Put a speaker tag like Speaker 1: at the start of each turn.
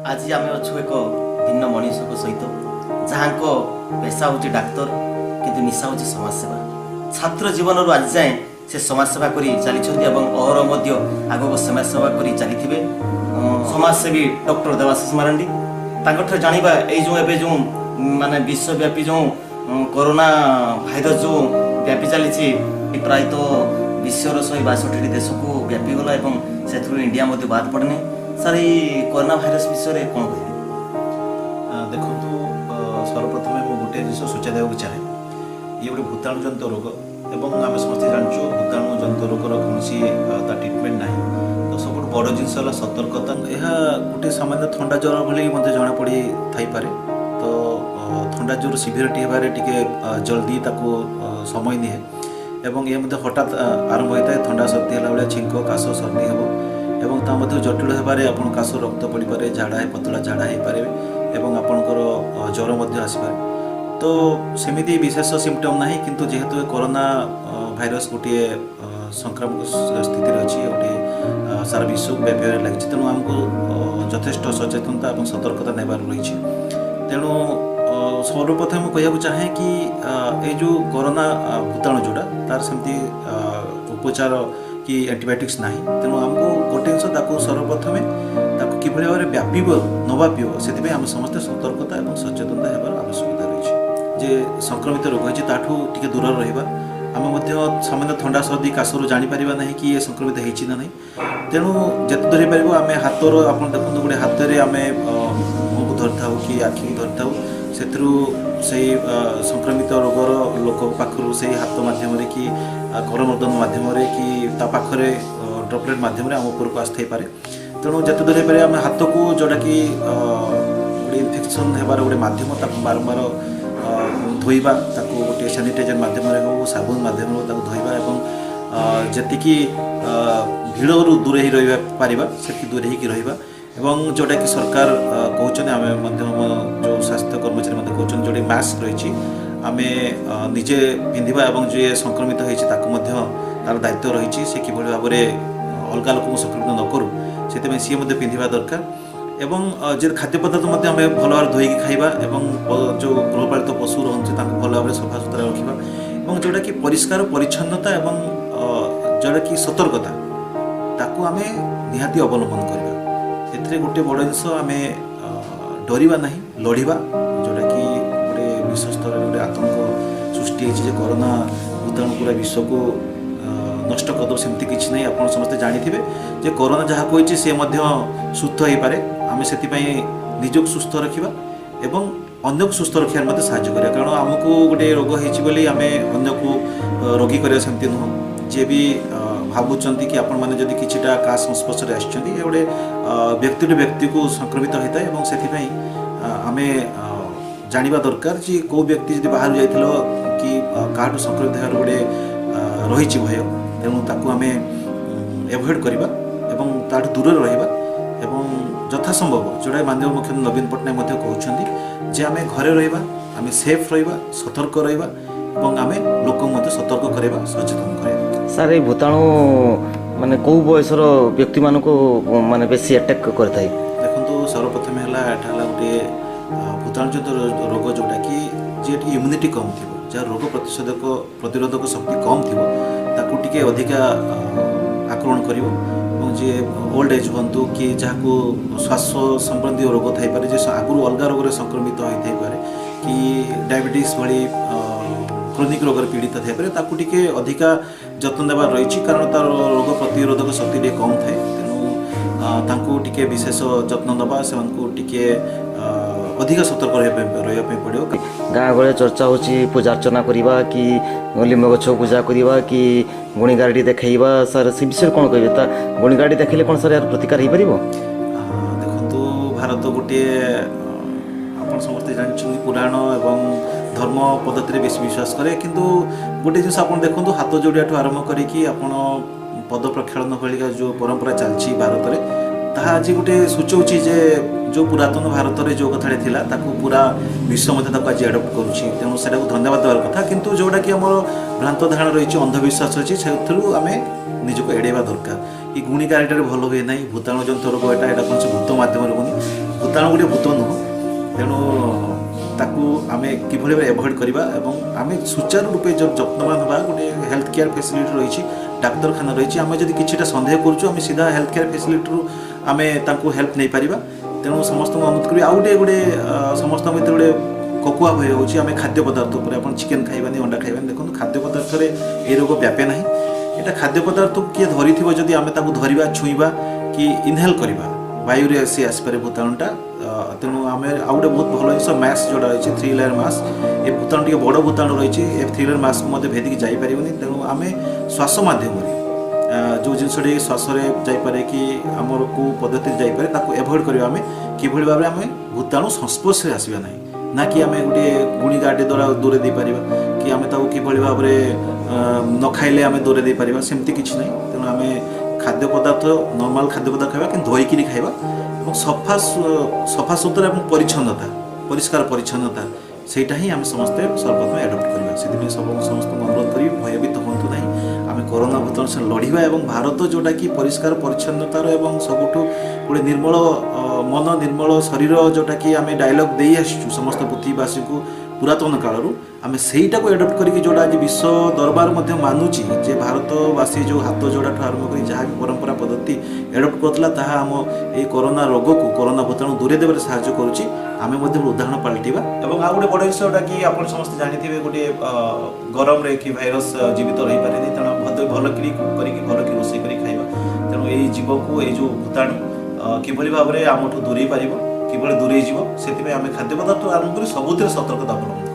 Speaker 1: ଆଜି ଆମେ ଅଛୁ ଏକ ଭିନ୍ନ ମଣିଷଙ୍କ ସହିତ, ଯାହାଙ୍କ ପେସା ହେଉଛି ଡାକ୍ତର, କିନ୍ତୁ ନିଶା ହେଉଛି ସମାଜସେବା। ଛାତ୍ର ଜୀବନରୁ ଆଜି ଯାଏଁ ସେ ସମାଜସେବା କରି ଚାଲିଛନ୍ତି ଏବଂ ଅହରହ ମଧ୍ୟ ଆଗକୁ ସମାଜସେବା କରି ଚାଲିଥିବେ। ସମାଜସେବୀ ଡକ୍ଟର ଦେବାଶିଷ ମାରାଣ୍ଡି, ତାଙ୍କଠାରୁ ଜାଣିବା ଏଇ ଯେଉଁ ଏବେ ଯେଉଁ ମାନେ ବିଶ୍ୱବ୍ୟାପୀ ଯେଉଁ କରୋନା ଭାଇରସ ଯେଉଁ ବ୍ୟାପି ଚାଲିଛି, ପ୍ରାୟତଃ ବିଶ୍ୱର 162ଟି ଦେଶକୁ ବ୍ୟାପିଗଲା ଏବଂ ସେଥିରୁ ଇଣ୍ଡିଆ ମଧ୍ୟ ବାଦ ପଡ଼ିନି। ସାର୍, ଏଇ କରୋନା ଭାଇରସ ବିଷୟରେ କ'ଣ କହିବେ?
Speaker 2: ଦେଖନ୍ତୁ, ସର୍ବପ୍ରଥମେ ମୁଁ ଗୋଟିଏ ଜିନିଷ ସୂଚାଇ ଦେବାକୁ ଚାହେଁ। ଇଏ ଗୋଟେ ଭୂତାଣୁ ଜନିତ ରୋଗ ଏବଂ ଆମେ ସମସ୍ତେ ଜାଣିଛୁ, ଭୂତାଣୁ ଜନିତ ରୋଗର କୌଣସି ତା ଟ୍ରିଟମେଣ୍ଟ ନାହିଁ। ତ ସବୁଠୁ ବଡ଼ ଜିନିଷ ହେଲା ସତର୍କତା। ଏହା ଗୋଟେ ସାମାନ୍ୟ ଥଣ୍ଡା ଜ୍ୱର ଭଳି ମଧ୍ୟ ଜଣାପଡ଼ି ଥାଇପାରେ। ତ ଥଣ୍ଡା ଜ୍ୱର ସିଭିୟରିଟି ହେବାରେ ଟିକେ ଜଲ୍ଦି ତାକୁ ସମୟ ନିଏ ଏବଂ ଏହା ମଧ୍ୟ ହଠାତ୍ ଆରମ୍ଭ ହୋଇଥାଏ। ଥଣ୍ଡା ସର୍ଦ୍ଦି ହେଲା ଭଳିଆ ଛିଙ୍କ, କାଶ, ସର୍ଦ୍ଦି ହେବ ଏବଂ ତା ମଧ୍ୟ ଜଟିଳ ହେବାରେ ଆପଣ କାଶ, ରକ୍ତ ପଡ଼ିପାରେ, ଝାଡ଼ା, ପତଳା ଝାଡ଼ା ହେଇପାରେ ଏବଂ ଆପଣଙ୍କର ଜ୍ୱର ମଧ୍ୟ ଆସିପାରେ। ତ ସେମିତି ବିଶେଷ ସିମ୍ପଟମ୍ ନାହିଁ, କିନ୍ତୁ ଯେହେତୁ ଏ କରୋନା ଭାଇରସ ଗୋଟିଏ ସଂକ୍ରାମକ ସ୍ଥିତିରେ ଅଛି, ଗୋଟିଏ ସାରା ବିଶ୍ୱକୁ ବ୍ୟାପିବାରେ ଲାଗିଛି, ତେଣୁ ଆମକୁ ଯଥେଷ୍ଟ ସଚେତନତା ଏବଂ ସତର୍କତା ନେବାର ରହିଛି। ତେଣୁ ସର୍ବପ୍ରଥମେ ମୁଁ କହିବାକୁ ଚାହେଁ କି ଏଇ ଯେଉଁ କରୋନା ଭୂତାଣୁ ଯେଉଁଟା, ତାର ସେମିତି ଉପଚାର କି ଆଣ୍ଟିବାୟୋଟିକ୍ସ ନାହିଁ। ତେଣୁ ଆମକୁ ଗୋଟେ ଜିନିଷ, ତାକୁ ସର୍ବପ୍ରଥମେ ତାକୁ କିଭଳି ଭାବରେ ବ୍ୟାପିବ ନ ବ୍ୟାପିବ, ସେଥିପାଇଁ ଆମେ ସମସ୍ତେ ସତର୍କତା ଏବଂ ସଚେତନତା ହେବାର ଆବଶ୍ୟକତା ରହିଛି। ଯେ ସଂକ୍ରମିତ ରୋଗ ହେଇଛି, ତାଠୁ ଟିକେ ଦୂରରେ ରହିବା। ଆମେ ମଧ୍ୟ ସାମାନ୍ୟ ଥଣ୍ଡା, ସର୍ଦ୍ଦି, କାଶରୁ ଜାଣିପାରିବା ନାହିଁ କି ଏ ସଂକ୍ରମିତ ହେଇଛି ନା ନାହିଁ। ତେଣୁ ଯେତେ ଦୂର ହେଇପାରିବ ଆମେ ହାତର, ଆପଣ ଦେଖନ୍ତୁ, ଗୋଟେ ହାତରେ ଆମେ ମୁହଁକୁ ଧରିଥାଉ କି ଆଖିକୁ ଧରିଥାଉ, ସେଥିରୁ ସେଇ ସଂକ୍ରମିତ ରୋଗର ଲୋକ ପାଖରୁ ସେଇ ହାତ ମାଧ୍ୟମରେ କି କରମର୍ଦ୍ଦନ ମାଧ୍ୟମରେ କି ତା ପାଖରେ ଡ୍ରପଲେଟ୍ ମାଧ୍ୟମରେ ଆମ ଉପରକୁ ଆସିଥାଇପାରେ। ତେଣୁ ଯେତେ ଦୂର ହେଇପାରିବ ଆମେ ହାତକୁ, ଯେଉଁଟାକି ଗୋଟେ ଇନଫେକ୍ସନ୍ ହେବାର ଗୋଟେ ମାଧ୍ୟମ, ତାକୁ ବାରମ୍ବାର ଧୋଇବା। ତାକୁ ଗୋଟିଏ ସାନିଟାଇଜର ମାଧ୍ୟମରେ ହେଉ, ସାବୁନ ମାଧ୍ୟମରେ ହେଉ, ତାକୁ ଧୋଇବା ଏବଂ ଯେତିକି ଭିଡ଼ରୁ ଦୂରେଇ ରହିବା ପାରିବା, ସେତିକି ଦୂରେଇ ହେଇକି ରହିବା। ଏବଂ ଯେଉଁଟାକି ସରକାର କହୁଛନ୍ତି, ଆମେ ମଧ୍ୟ ଆମ ଯେଉଁ ସ୍ୱାସ୍ଥ୍ୟ କର୍ମଚାରୀ ମଧ୍ୟ କହୁଛନ୍ତି, ଯେଉଁଠି ମାସ୍କ ରହିଛି, ଆମେ ନିଜେ ପିନ୍ଧିବା ଏବଂ ଯିଏ ସଂକ୍ରମିତ ହେଇଛି ତାକୁ ମଧ୍ୟ ତାର ଦାୟିତ୍ୱ ରହିଛି, ସେ କିଭଳି ଭାବରେ ଅଲଗା ଲୋକଙ୍କୁ ସଂକ୍ରମିତ ନ କରୁ, ସେଥିପାଇଁ ସିଏ ମଧ୍ୟ ପିନ୍ଧିବା ଦରକାର। ଏବଂ ଯେ ଖାଦ୍ୟ ପଦାର୍ଥ ମଧ୍ୟ ଆମେ ଭଲ ଭାବରେ ଧୋଇକି ଖାଇବା ଏବଂ ଯେଉଁ ଗୃହପାଳିତ ପଶୁ ରହନ୍ତି, ତାଙ୍କୁ ଭଲ ଭାବରେ ସଫାସୁତୁରା ରଖିବା ଏବଂ ଯେଉଁଟାକି ପରିଷ୍କାର ପରିଚ୍ଛନ୍ନତା ଏବଂ ଯେଉଁଟାକି ସତର୍କତା, ତାକୁ ଆମେ ନିହାତି ଅବଲମ୍ବନ କରିବା। ଏଥିରେ ଗୋଟେ ବଡ଼ ଜିନିଷ, ଆମେ ଡରିବା ନାହିଁ, ଲଢ଼ିବା। ଯେଉଁଟାକି ଗୋଟେ ବିଶ୍ୱ ସ୍ତରରେ ଗୋଟେ ଆତଙ୍କ ସୃଷ୍ଟି ହେଇଛି ଯେ କରୋନା ଭୂତାଣୁ ପୁରା ବିଶ୍ୱକୁ ନଷ୍ଟ କରିଦେବ, ସେମିତି କିଛି ନାହିଁ। ଆପଣ ସମସ୍ତେ ଜାଣିଥିବେ ଯେ କରୋନା ଯାହାକୁ ହେଇଛି, ସେ ମଧ୍ୟ ସୁସ୍ଥ ହେଇପାରେ। ଆମେ ସେଥିପାଇଁ ନିଜକୁ ସୁସ୍ଥ ରଖିବା ଏବଂ ଅନ୍ୟକୁ ସୁସ୍ଥ ରଖିବାରେ ମଧ୍ୟ ସାହାଯ୍ୟ କରିବା। କାରଣ ଆମକୁ ଗୋଟେ ରୋଗ ହେଇଛି ବୋଲି ଆମେ ଅନ୍ୟକୁ ରୋଗୀ କରିବା, ସେମିତି ନୁହଁ। ଯିଏ ବି ଭାବୁଛନ୍ତି କି ଆପଣମାନେ ଯଦି କିଛିଟା କାହା ସଂସ୍ପର୍ଶରେ ଆସିଛନ୍ତି, ଏ ଗୋଟେ ବ୍ୟକ୍ତି ଟୁ ବ୍ୟକ୍ତିକୁ ସଂକ୍ରମିତ ହୋଇଥାଏ ଏବଂ ସେଥିପାଇଁ ଆମେ ଜାଣିବା ଦରକାର ଯେ କେଉଁ ବ୍ୟକ୍ତି ଯଦି ବାହାରୁ ଯାଇଥିଲ କି କାହାଠୁ ସଂକ୍ରମିତ ହେବାର ଗୋଟେ ରହିଛି ଭୟ, ତେଣୁ ତାକୁ ଆମେ ଏଭଏଡ଼ କରିବା ଏବଂ ତାଠୁ ଦୂରରେ ରହିବା। ଏବଂ ଯଥାସମ୍ଭବ ଯେଉଁଟା ମାନ୍ୟବର ମୁଖ୍ୟମନ୍ତ୍ରୀ ନବୀନ ପଟ୍ଟନାୟକ ମଧ୍ୟ କହୁଛନ୍ତି ଯେ ଆମେ ଘରେ ରହିବା, ଆମେ ସେଫ୍ ରହିବା, ସତର୍କ ରହିବା ଏବଂ ଆମେ ଲୋକଙ୍କୁ ମଧ୍ୟ ସତର୍କ କରିବା, ସଚେତନ କରିବା।
Speaker 1: ସାର୍, ଏଇ ଭୂତାଣୁ ମାନେ କେଉଁ ବୟସର ବ୍ୟକ୍ତିମାନଙ୍କୁ ମାନେ ବେଶୀ ଆଟାକ୍ କରିଥାଏ?
Speaker 2: ଦେଖନ୍ତୁ, ସର୍ବପ୍ରଥମେ ହେଲା ଏଟା ହେଲା ଗୋଟିଏ ଭୂତାଣୁଜନିତ ରୋଗ, ଯେଉଁଟାକି ଯିଏ ଟିକେ ଇମ୍ୟୁନିଟି କମ୍ ଥିବ, ଯାହାର ରୋଗ ପ୍ରତିରୋଧକ ଶକ୍ତି କମ୍ ଥିବ, ତାକୁ ଟିକେ ଅଧିକା ଆକ୍ରମଣ କରିବ। ଏବଂ ଯିଏ ଓଲ୍ଡ ଏଜ୍ ହୁଅନ୍ତୁ କି ଯାହାକୁ ଶ୍ୱାସ ସମ୍ବନ୍ଧୀୟ ରୋଗ ଥାଇପାରେ, ଯେ ଆଗରୁ ଅଲଗା ରୋଗରେ ସଂକ୍ରମିତ ହୋଇଥାଇପାରେ କି ଡାଇବେଟିସ୍ ଭଳି କ୍ରୋନିକ୍ ରୋଗରେ ପୀଡ଼ିତ ଥାଇପାରେ, ତାକୁ ଟିକେ ଅଧିକା ଯତ୍ନ ନେବାର ରହିଛି। କାରଣ ତାର ରୋଗ ପ୍ରତିରୋଧକ ଶକ୍ତି ଟିକେ କମ୍ ଥାଏ। ତେଣୁ ତାଙ୍କୁ ଟିକେ ବିଶେଷ ଯତ୍ନ ନେବା, ସେମାନଙ୍କୁ ଟିକେ ଅଧିକ ସତର୍କ ରହିବା ପାଇଁ ପଡ଼ିବ।
Speaker 1: ଗାଁ ଗହଳିରେ ଚର୍ଚ୍ଚା ହେଉଛି ପୂଜା ଅର୍ଚ୍ଚନା କରିବା କି ଲିମ୍ବ ଗଛ ପୂଜା କରିବା କି ଗୁଣିଗାରେଡ଼ି ଦେଖାଇବା। ସାର୍, ସେ ବିଷୟରେ କ'ଣ କହିବେ? ତା ଗୁଣିଗାରେଡ଼ି ଦେଖାଇଲେ କ'ଣ ସାର୍ ଏହାର ପ୍ରତିକାର ହେଇପାରିବ?
Speaker 2: ଦେଖନ୍ତୁ, ଭାରତ ଗୋଟିଏ ଆପଣ ସମସ୍ତେ ଜାଣିଛନ୍ତି, ପୁରାଣ ଏବଂ ଧର୍ମ ପଦ୍ଧତିରେ ବେଶୀ ବିଶ୍ୱାସ କରେ। କିନ୍ତୁ ଗୋଟେ ଜିନିଷ ଆପଣ ଦେଖନ୍ତୁ, ହାତ ଯୋଡ଼ିଆଠୁ ଆରମ୍ଭ କରିକି ଆପଣ ପଦ ପ୍ରକ୍ଷାଳନ ଭଳିକା ଯେଉଁ ପରମ୍ପରା ଚାଲିଛି ଭାରତରେ, ତାହା ଆଜି ଗୋଟେ ସୂଚଉଛି ଯେ ଯେଉଁ ପୁରାତନ ଭାରତରେ ଯେଉଁ କଥାଟି ଥିଲା, ତାକୁ ପୁରା ବିଶ୍ୱ ମଧ୍ୟ ତାକୁ ଆଜି ଆଡ଼ପ୍ଟ କରୁଛି। ତେଣୁ ସେଟାକୁ ଧନ୍ୟବାଦ ଦେବାର କଥା। କିନ୍ତୁ ଯେଉଁଟାକି ଆମର ଭ୍ରାନ୍ତ ଧାରଣା ରହିଛି, ଅନ୍ଧବିଶ୍ୱାସ ଅଛି, ସେଥିରୁ ଆମେ ନିଜକୁ ଏଡ଼େଇବା ଦରକାର କି ଗୁଣିଗାରେଡ଼ିରେ ଭଲ ହୁଏ ନାହିଁ। ଭୂତାଣୁ ଜନିତ ରୋଗ ଏଇଟା କୌଣସି ଭୂତ ମାଧ୍ୟମରେ ହେଉନି। ଭୂତାଣୁ ଗୋଟିଏ ଭୂତ ନୁହଁ, ତେଣୁ ତାକୁ ଆମେ କିଭଳି ଭାବରେ ଏଭଏଡ଼ କରିବା ଏବଂ ଆମେ ସୁଚାରୁ ରୂପେ ଯତ୍ନବାନ ହେବା। ଗୋଟେ ହେଲ୍ଥ କେୟାର ଫେସିଲିଟି ରହିଛି, ଡାକ୍ତରଖାନା ରହିଛି, ଆମେ ଯଦି କିଛିଟା ସନ୍ଦେହ କରୁଛୁ ଆମେ ସିଧା ହେଲ୍ଥ କେୟାର ଫେସିଲିଟିରୁ ଆମେ ତାଙ୍କୁ ହେଲ୍ପ ନେଇପାରିବା। ତେଣୁ ସମସ୍ତଙ୍କୁ ଅନୁରୋଧ କରିବି। ଆଉ ଗୋଟେ ସମସ୍ତଙ୍କ ଭିତରେ ଗୋଟେ କୋକୁଆ ଭୟ ହେଉଛି ଆମେ ଖାଦ୍ୟ ପଦାର୍ଥ ଉପରେ, ଆପଣ ଚିକେନ୍ ଖାଇବାନି, ଅଣ୍ଡା ଖାଇବାନି। ଦେଖନ୍ତୁ, ଖାଦ୍ୟ ପଦାର୍ଥରେ ଏ ରୋଗ ବ୍ୟାପେ ନାହିଁ। ଏଇଟା ଖାଦ୍ୟ ପଦାର୍ଥକୁ କିଏ ଧରିଥିବ, ଯଦି ଆମେ ତାକୁ ଧରିବା, ଛୁଇଁବା କି ଇନହେଲ୍ କରିବା, ବାୟୁରେ ଆସି ଆସିପାରେ ଭୂତାଣୁଟା। ତେଣୁ ଆମେ ଆଉ ଗୋଟେ ବହୁତ ଭଲ ଜିନିଷ ମାସ୍କ ଯେଉଁଟା ରହିଛି, 3 ଲେୟର ମାସ୍କ। ଏ ଭୂତାଣୁ ଟିକେ ବଡ଼ ଭୂତାଣୁ ରହିଛି, ଏ 3 ଲେୟର ମାସ୍କ ମଧ୍ୟ ଭେଦିକି ଯାଇପାରିବନି। ତେଣୁ ଆମେ ଶ୍ୱାସ ମାଧ୍ୟମରେ ଯେଉଁ ଜିନିଷଟି ଶ୍ୱାସରେ ଯାଇପାରେ କି ଆମର କେଉଁ ପଦ୍ଧତିରେ ଯାଇପାରେ ତାକୁ ଏଭଏଡ଼ କରିବା। ଆମେ କିଭଳି ଭାବରେ ଆମେ ଭୂତାଣୁ ସଂସ୍ପର୍ଶରେ ଆସିବା ନାହିଁ, ନା କି ଆମେ ଗୋଟିଏ ଗୁଣି ଗାଡ଼ି ଦ୍ୱାରା ଦୂରେଇ ଦେଇପାରିବା କି ଆମେ ତାକୁ କିଭଳି ଭାବରେ ନ ଖାଇଲେ ଆମେ ଦୂରେଇ ଦେଇପାରିବା, ସେମିତି କିଛି ନାହିଁ। ତେଣୁ ଆମେ ଖାଦ୍ୟ ପଦାର୍ଥ, ନର୍ମାଲ ଖାଦ୍ୟ ପଦାର୍ଥ ଖାଇବା, କିନ୍ତୁ ଧୋଇକିରି ଖାଇବା ଏବଂ ସଫାସୁତୁରା ଏବଂ ପରିଚ୍ଛନ୍ନତା, ପରିଷ୍କାର ପରିଚ୍ଛନ୍ନତା, ସେଇଟା ହିଁ ଆମେ ସମସ୍ତେ ସର୍ବପ୍ରଥମେ ଆଡପ୍ଟ କରିବା। ସେଥିପାଇଁ ସବୁ ସମସ୍ତଙ୍କୁ ଅନୁରୋଧ କରିବି, ଭୟଭୀତ ହୁଅନ୍ତୁ ନାହିଁ। ଆମେ କରୋନା ଭୂତାଣୁ ସହ ଲଢ଼ିବା ଏବଂ ଭାରତ ଯେଉଁଟାକି ପରିଷ୍କାର ପରିଚ୍ଛନ୍ନତାର ଏବଂ ସବୁଠୁ ଗୋଟେ ନିର୍ମଳ ମନ, ନିର୍ମଳ ଶରୀର, ଯେଉଁଟାକି ଆମେ ଡାଇଲଗ୍ ଦେଇ ଆସିଛୁ ସମସ୍ତ ପୃଥିବୀବାସୀଙ୍କୁ ପୁରାତନ କାଳରୁ, ଆମେ ସେଇଟାକୁ ଆଡପ୍ଟ କରିକି ଯେଉଁଟା ଆଜି ବିଶ୍ୱ ଦରବାର ମଧ୍ୟ ମାନୁଛି ଯେ ଭାରତବାସୀ ଯେଉଁ ହାତ ଯୋଡ଼ାଠୁ ଆରମ୍ଭ କରି ଯାହା ବି ପରମ୍ପରା ପଦ୍ଧତି ଆଡପ୍ଟ କରୁଥିଲା, ତାହା ଆମ ଏଇ କରୋନା ରୋଗକୁ, କରୋନା ଭୂତାଣୁ ଦୂରେଇ ଦେବାରେ ସାହାଯ୍ୟ କରୁଛି। ଆମେ ମଧ୍ୟ ଗୋଟେ ଉଦାହରଣ ପାଲଟିବା। ଏବଂ ଆଉ ଗୋଟେ ବଡ଼ ଜିନିଷ ଯେଉଁଟାକି ଆପଣ ସମସ୍ତେ ଜାଣିଥିବେ, ଗୋଟିଏ ଗରମରେ କି ଭାଇରସ୍ ଜୀବିତ ରହିପାରେନି। ତେଣୁ ଭଲ କରି କୁକ୍ କରିକି, ଭଲ କରି ରୋଷେଇ କରି ଖାଇବା। ତେଣୁ ଏଇ ଜୀବକୁ, ଏଇ ଯେଉଁ ଭୂତାଣୁ କିଭଳି ଭାବରେ ଆମଠୁ ଦୂରେଇ ପାରିବ, କିଭଳି ଦୂରେଇ ଯିବ, ସେଥିପାଇଁ ଆମେ ଖାଦ୍ୟ ପଦାର୍ଥ ଆରମ୍ଭ କରି ସବୁଥିରେ ସତର୍କତା ଅବଲମ୍ବନ କରିବା।